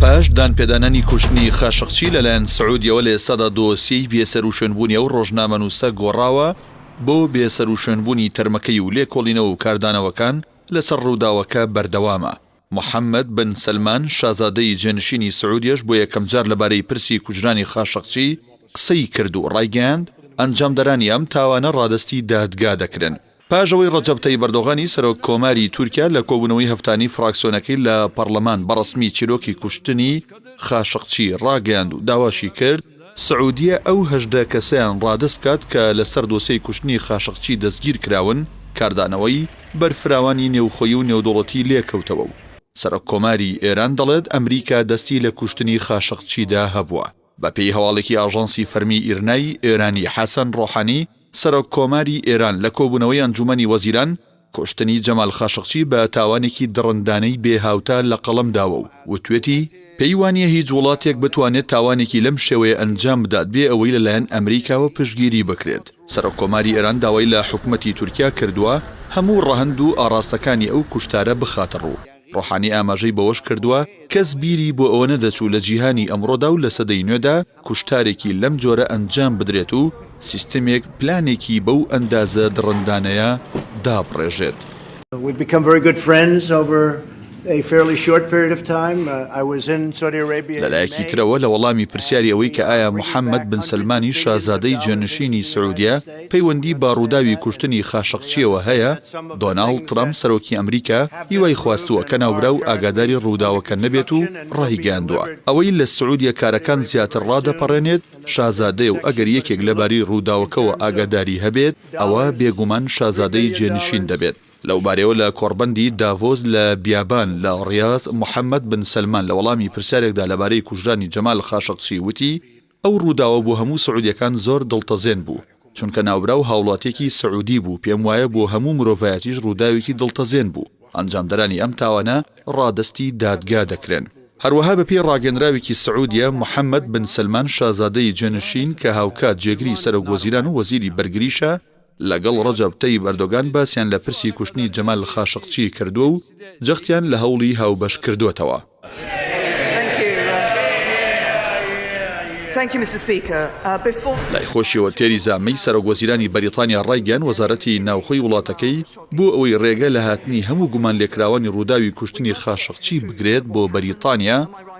پاش دانپێدانانی کوشتنی خاشقچی لەلایەن سعودیەوە لە ئێستادا دۆسیەی بێسەروشوێنبوونی ئەو ڕۆژنامەنووسە گۆڕاوە بۆ بێسەروشوێنبوونی تەرمەکەی و لێکۆڵینەوە و کاردانەوەکان لەسەر ڕووداوەکە بەردەوامە. محەمەد بن سەلمان شازادەی جێنشینی سعودیەش بۆ یەکەمجار لەبارەی پرسی کوژرانی خاشقچی قسەی کرد و ڕایگەیاند، ئەنجامدەرانی ئەم تاوانە ڕادەستی دادگا دەکرێن. پاش ئەوەی ڕەجەب تەیب ئەردۆغانی سەرۆک کۆماری تورکیا لە کۆبوونەوەی هەفتانەی فراکسیۆنەکەی لە پەڕلەمان بە ڕەسمی چیرۆکی کوشتنی خاشقچی ڕاگەیاند و داواشی کرد سعودیە ئەو 18 کەسەیان ڕادەست بکات کە لەسەر دۆسیەی کوشتنی خاشقچی دەستگیرکراون، کاردانەوەی بەرفراوانی نێوخۆیی و نێودەوڵەتی لێکەوتەوە و سەرۆک کۆماری ئێران دەڵێت ئەمریکا دەستی لە کوشتنی خاشقچیدا هەبووە. بەپێی هەواڵێکی ئاژانسی فەرمی ئیرنای ئێرانی، حەسەن ڕۆحانی، سەرۆک کۆماری ئێران لە کۆبوونەوەی ئەنجوومەنی وەزیران، کوشتنی جەمال خاشقچی بە تاوانێکی دڕندانەی بێ هاوتا لە قەڵەم داوە و وتوێتی، پێی وانیە هیچ وڵاتێک بتوانێت تاوانێکی لەم شێوەیە ئەنجام بدات بێ ئەوەی لەلایەن ئەمریکاوە پشتگیری بکرێت. سەرۆک کۆماری ئێران داوای لە حکومەتی تورکیا کردووە هەموو ڕەهەند و ئاڕاستەکانی ئەو کوشتارە بخاتە ڕوو. ڕۆحانی ئاماژەی بەوەش کردووە، کەس بیری بۆ ئەوە نەدەچوو لە جیهانی ئەمڕۆدا و لە سەدەی نوێدا کوشتارێکی لەم جۆرە ئەنجام بدرێت و سیستمێک پلانێکی بەو ئەندازە دڕندانەیە دابڕێژێت. لەلایەکی ترەوە لە وەڵامی پرسیاری ئەوەی کە ئایا محەمەد بن سەلمانی شازادەی جێنشینی سعودیە پەیوەندی بە ڕووداوی کوشتنی خاشقچییەوە هەیە، دۆناڵد ترەمپ سەرۆکی ئەمریکا هیوای خواستووە کە ناوبراو ئاگاداری ڕووداوەکە نەبێت و ڕایگەیاندووە، ئەوەی لە سعودیە کارەکان زیاتر ڕادەپەڕێنێت شازادەیە و ئەگەر یەکێک لەبارەی ڕووداوەکەوە ئاگاداری هەبێت ئەوە بێگومان شازادەی جێنشین دەبێت. لەوبارەیەوە لە کۆڕبەندی داڤۆس لە بیابان لە ڕیاز، محەمەد بن سەلمان لە وەڵامی پرسیارێکدا لەبارەی کوژرانی جەمال خاشقچی وتی، ئەو ڕووداوە بۆ هەموو سعودیەکان زۆر دڵتەزێن بوو، چونکە ناوبراو هاوڵاتیەکی سعودی بوو، پێم وایە بۆ هەموو مرۆڤایەتیش ڕووداوێکی دڵتەزێن بوو، ئەنجامدەرانی ئەم تاوانە ڕادەستی دادگا دەکرێن. هەروەها بەپێی ڕاگەندراوێکی سعودیە، محەمەد بن سەلمان شازادەی جێنشین کە هاوکات جێگری سەرۆک وەزیران و وەزیری بەرگریشە، لەگەڵ ڕەجەب تەیب ئەردۆگان باسیان لە پرسی کوشتنی جەمال خاشقچی کردووە و جەختیان لە هەوڵی هاوبەش کردووەتەوە. لای خۆشیەوە تێریزا مەی سەرۆک وەزیرانی بەریتانیا ڕایگەیاند وەزارەتی ناوخۆی وڵاتەکەی بۆ ئەوەی ڕێگە لە هاتنی هەموو گومانلێکراوانی ڕووداوی کوشتنی خاشقچی بگرێت بۆ بەریتانیا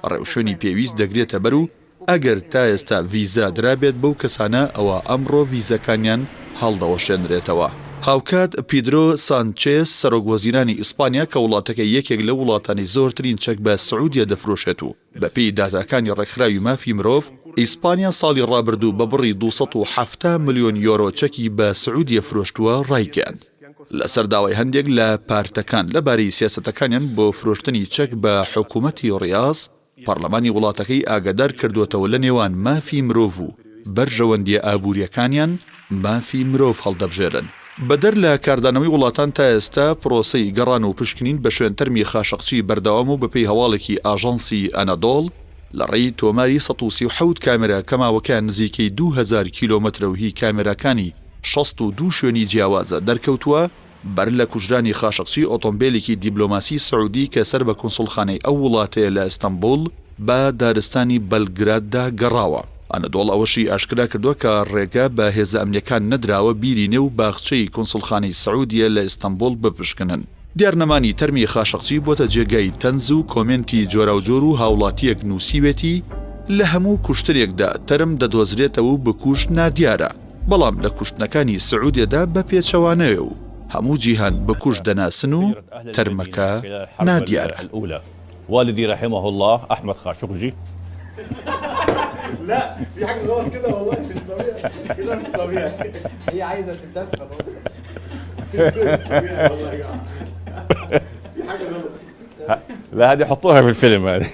ڕێوشوێنی پێویست دەگرێتەبەر و ئەگەر تا ئێستا ڤیزا درابێت بەو کەسانە ئەوا ئەمڕۆ ڤیزەکانیان هەڵدەوەشێنرێتەوە. هاوکات پیدرۆ سانچێز سەرۆک وەزیرانی ئیسپانیا کە وڵاتەکەی یەکێک لەو وڵاتانەی زۆرترین چەک بە سعودیە دەفرۆشێت و بەپێی داتاکانی ڕێکخراوی مافی مرۆڤ ئیسپانیا ساڵی ڕابردوو بە بڕی 270 ملیۆن یۆرۆ چەکی بە سعودیە فرۆشتووە ڕایگەیاند لەسەر داوای هەندێک لە پارتەکان لەبارەی سیاسەتەکانیان بۆ فرۆشتنی چەک بە حکومەتی ڕیاز پەڕلەمانی وڵاتەکەی ئاگادار کردووەتەوە لە نێوان مافی مرۆڤ و بەرژەوەندییە ئابوورییەکانیان مافی مرۆڤ هەڵدەبژێرن. بەدەر لە کاردانەوەی وڵاتان تا ئێستا پرۆسەی گەڕان و پشکنین بە شوێن تەرمی خاشقچی بەردەوامە و بەپێی هەواڵێکی ئاژانسی ئەنەدۆڵ لە ڕێی تۆماری 137 کامێرا کە ماوەکەیان نزیکەی 2000 کیلۆمەترە و هی کامێراکانی 62 شوێنی جیاوازە دەرکەوتووە بەر لە کوژرانی خاشقچی ئۆتۆمبێلێکی دیبلۆماسی سعودی کە سەر بە کونسوڵخانەی ئەو وڵاتەیە لە ئیستەنبوڵ بە دارستانی بەلگراددا گەڕاوە. ئەنەدۆڵ ئەوەشی ئاشکرا کردووە کە ڕێگە بە هێزە ئەمنییەکان نەدراوە بیری نێو باخچەی کونسوڵخانەی سعودیە لە ئیستەنبوڵ بپشکنن. دیارنەمانی تەرمی خاشقچی بۆتە جێگای تەنز و کۆمێنتی جۆراوجۆر و هاوڵاتییەک نووسیوێتی، لە هەموو کوشتنێکدا تەرم دەدۆزرێتەوە و بکوژ نادیارە. بەڵام لە کوشتنەکانی سعودیەدا بە پێچەوانەوە و هەموو جیهان بکوژ دەناسن و تەرمەکە نادیارە. والدی رحمه اللە احمد خاشقجی. لا هذه حطوها في الفيلم هذه.